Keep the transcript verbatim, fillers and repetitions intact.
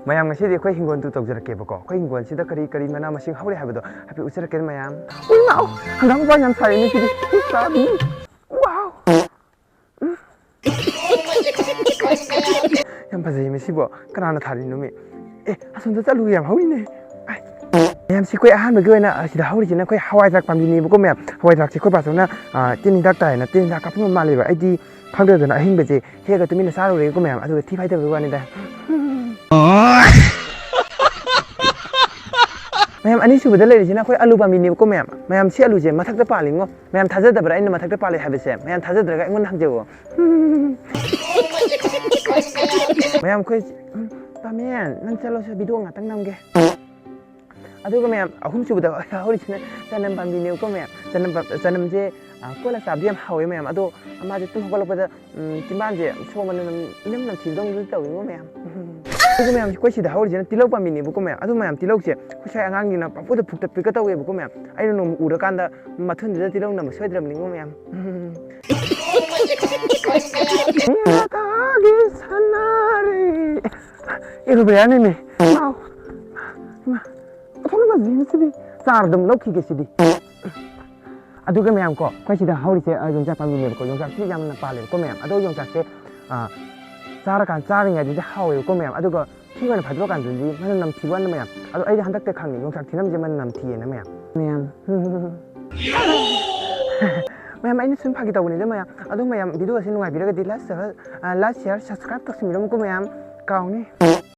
ꯃꯌꯥꯝ, ꯉꯁꯤꯗꯤ ꯑꯩꯈꯣꯏ ꯍꯤꯡꯒꯣꯜ tour ꯇꯧꯖꯔꯛꯀꯦꯕꯀꯣ꯫ ꯑꯩꯈꯣꯏ ꯍꯤꯡꯒꯣꯜꯁꯤꯗ ꯀꯔꯤ ꯀꯔꯤ ꯃꯅꯥ ꯃꯁꯤꯡ ꯍꯧꯔꯤ ꯍꯥꯏꯕꯗꯣ ꯍꯥꯏꯐꯦꯠ ꯎꯠꯆꯔꯛꯀꯦ ꯃꯌꯥꯝ꯫ ꯎꯏ ꯃꯥꯎ! ꯍꯪꯒꯥꯝ ꯃꯄꯥꯟ ꯌꯥꯝ ꯁꯥꯏꯅꯦ ꯁꯤꯗꯤ꯫ ꯆꯥꯕꯤ꯫ ꯋꯥꯎ! ꯌꯥꯝ ꯐꯖꯩ ꯃꯁꯤꯕꯣ꯫ ꯀꯅꯥꯅ ꯊꯥꯔꯤꯅꯣ ꯃꯤ? ꯑꯦ, ꯑꯁꯣꯝꯗ ꯆꯠꯂꯨ, ꯌꯥꯝ ꯍꯧꯔꯤꯅꯦ꯫ ꯑꯥꯏ꯫ ꯃꯌꯥꯝꯁꯤ ꯑꯩꯈꯣꯏ ꯑꯍꯥꯟꯕꯒꯤ ꯑꯣꯏꯅ ꯑꯁꯤꯗ ꯍꯧꯔꯤꯁꯤꯅ ꯑꯩꯈꯣꯏ ꯍꯋꯥꯏ ꯊ꯭ꯔꯥꯛ ꯄꯥꯝꯕꯤꯅꯦꯕꯀꯣ ꯃꯌꯥꯝ꯫ ꯍꯋꯥꯏ ꯊ꯭ꯔꯥꯛꯁꯦ ꯑꯩꯈꯣꯏ ꯕꯥꯆꯧꯅ, ꯑ, ꯇꯤꯟ ꯍꯤꯗꯥꯛ ꯇꯥꯏꯅ ꯇꯤꯟ ꯍꯤꯗꯥꯛ ꯀꯥꯞꯄꯝꯕ ꯃꯥꯜꯂꯦꯕ꯫ ꯑꯩꯗꯤ ꯈꯪꯗꯗꯅ ꯑꯍꯤꯡꯕꯁꯦ ꯍꯦꯛꯑꯒ ꯇꯨꯃꯤꯟꯅ ꯆꯥꯔꯨꯔꯦꯀꯣ ꯃꯌꯥꯝ, ꯑꯗꯨꯒ ꯊꯤ ꯐꯥꯏꯗꯕꯒꯤ ꯋꯥꯅꯤꯗ꯫ ꯃꯌꯥꯝ, ꯑꯅꯤꯁꯨꯕꯗ ꯂꯩꯔꯤꯁꯤꯅ ꯑꯩꯈꯣꯏ ꯑꯂꯨ ꯄꯥꯝꯕꯤꯅꯦꯕꯀꯣ ꯃꯌꯥꯝ꯫ ꯃꯌꯥꯝ, ꯁꯤ ꯑꯂꯨꯁꯦ ꯃꯊꯛꯇ ꯄꯥꯜꯂꯤꯉꯣ꯫ ꯃꯌꯥꯝ ꯊꯥꯖꯗꯕ꯭ꯔꯥ ꯑꯩꯅ ꯃꯊꯛꯇ ꯄꯥꯜꯂꯤ ꯍꯥꯏꯕꯁꯦ? ꯃꯌꯥꯝ ꯊꯥꯖꯗ꯭ꯔꯒ ꯑꯩꯉꯣꯟꯗ ꯍꯪꯖꯧꯋꯣ꯫ ꯃꯌꯥꯝ, ꯑꯩꯈꯣꯏ, ꯎꯝ, ꯄꯥꯃꯦꯟ, ꯅꯪ ꯆꯠꯂꯣꯁꯦ, video ꯉꯥꯛꯇꯪ ꯅꯝꯒꯦ꯫ ꯑꯗꯨꯒ ꯃꯌꯥꯝ, ꯑꯍꯨꯝꯁꯨꯕꯗ ꯍꯧꯔꯤꯁꯤꯅ ꯆꯅꯝ ꯄꯥꯝꯕꯤꯅꯦꯕꯀꯣ ꯃꯌꯥꯝ꯫ ꯆꯅꯝ ꯄꯥꯝ-, ꯆꯅꯝꯁꯦ, ꯑ, ꯀꯣꯠꯂ ꯆꯥꯕꯗꯤ ꯌꯥꯝ ꯍꯥꯎꯋꯦ ꯃꯌꯥꯝ꯫ ꯑꯗꯣ ꯃꯥꯁꯦ ꯇꯨꯝ ꯍꯧꯒꯠꯂꯛꯄꯗ, ꯎꯝ, ꯆꯤꯝꯕꯥꯟꯁꯦ ꯁꯣꯝ ꯃꯅꯝ ꯏꯅꯝ ꯅꯝꯊꯤꯕꯗꯧꯅ ꯇꯧꯋꯤꯉꯣ ꯃꯌꯥꯝ꯫ ꯑꯗꯨꯒ ꯃꯌꯥꯝ, ꯑꯩꯈꯣꯏ ꯁꯤꯗ ꯍꯧꯔꯤꯁꯤꯅ ꯇꯤꯜꯍꯧ ꯄꯥꯝꯕꯤꯅꯦꯕꯀꯣ ꯃꯌꯥꯝ꯫ ꯑꯗꯨ ꯃꯌꯥꯝ, ꯇꯤꯜꯍꯧꯁꯦ ꯑꯩꯈꯣꯏ ꯁ꯭ꯋꯥꯏ ꯑꯉꯥꯡꯁꯤꯡꯅ ꯄꯪꯐꯨꯗ ꯐꯨꯛꯇꯠꯄꯤꯒ ꯇꯧꯋꯦꯕꯀꯣ ꯃꯌꯥꯝ꯫ ꯑꯩꯅ ꯅꯣꯡꯃ ꯎꯔꯀꯥꯟꯗ ꯃꯊꯨꯟꯁꯤꯗ ꯇꯤꯜꯍꯧ ꯅꯝꯕ ꯁꯣꯏꯗ꯭ꯔꯕꯅꯤꯉꯣ ꯃꯌꯥꯝ꯫ ꯃꯊꯥꯒꯤ ꯁꯅꯥꯔꯩ꯫ ꯑꯦ, ꯔꯨꯕꯤꯌꯥꯅꯤꯅꯦ꯫ ꯏꯃꯥ, ꯏꯃꯥ, ꯑꯣꯟꯊꯣꯛꯅ ꯐꯖꯩ ꯃꯁꯤꯗꯤ꯫ ꯆꯥꯔ ꯑꯗꯨꯝ ꯂꯧꯈꯤꯒꯦ ꯁꯤꯗꯤ꯫ ꯑꯗꯨꯒ ꯃꯌꯥꯝ ꯀꯣ, ꯑꯩꯈꯣꯏ ꯁꯤꯗ ꯍꯧꯔꯤꯁꯦ, ꯑ, ꯌꯣꯡꯆꯥꯛ ꯄꯥꯝꯕꯤꯅꯦꯕꯀꯣ꯫ ꯌꯣꯡꯆꯥꯛꯁꯤ ꯌꯥꯝꯅ ꯄꯥꯜꯂꯦꯕꯀꯣ ꯃꯌꯥꯝ꯫ ꯑꯗꯣ ꯌꯣꯡꯆꯥꯛꯁꯦ, ꯑ, ꯆꯥꯔꯀꯥꯟ-, ꯆꯥꯔꯤꯉꯩꯗꯗꯤ ꯍꯥꯎꯋꯦꯕꯀꯣ ꯃꯌꯥꯝ꯫ ꯑꯗꯨꯒ ꯊꯤ ꯑꯣꯏꯅ ꯐꯥꯏꯗꯣꯛꯑꯀꯥꯟꯗꯗꯤ ꯃꯅꯝ ꯅꯝꯊꯤꯕ ꯋꯥꯅꯤꯗ ꯃꯌꯥꯝ꯫ ꯑꯗꯣ ꯑꯩꯗꯤ ꯍꯟꯗꯛꯇ ꯈꯪꯉꯦ, ꯌꯣꯡꯆꯥꯛ ꯊꯤꯅꯝꯁꯦ ꯃꯅꯝ ꯅꯝꯊꯤꯑꯅ ꯃꯌꯥꯝ꯫ ꯃꯌꯥꯝ꯫ ꯃꯌꯥꯝ, ꯑꯩꯅ ꯁꯨꯝ ꯐꯥꯒꯤ ꯇꯧꯕꯅꯤꯗ ꯃꯌꯥꯝ꯫ ꯑꯗꯣ ꯃꯌꯥꯝ, video ꯑꯁꯤ ꯅꯨꯡꯉꯥꯏꯕꯤꯔꯒꯗꯤ like, share, ꯑ, like, share, subscribe ꯇꯧꯁꯤꯟꯕꯤꯔꯝꯃꯨꯀꯣ ꯃꯌꯥꯝ꯫ ꯀꯥꯎꯅꯤ꯫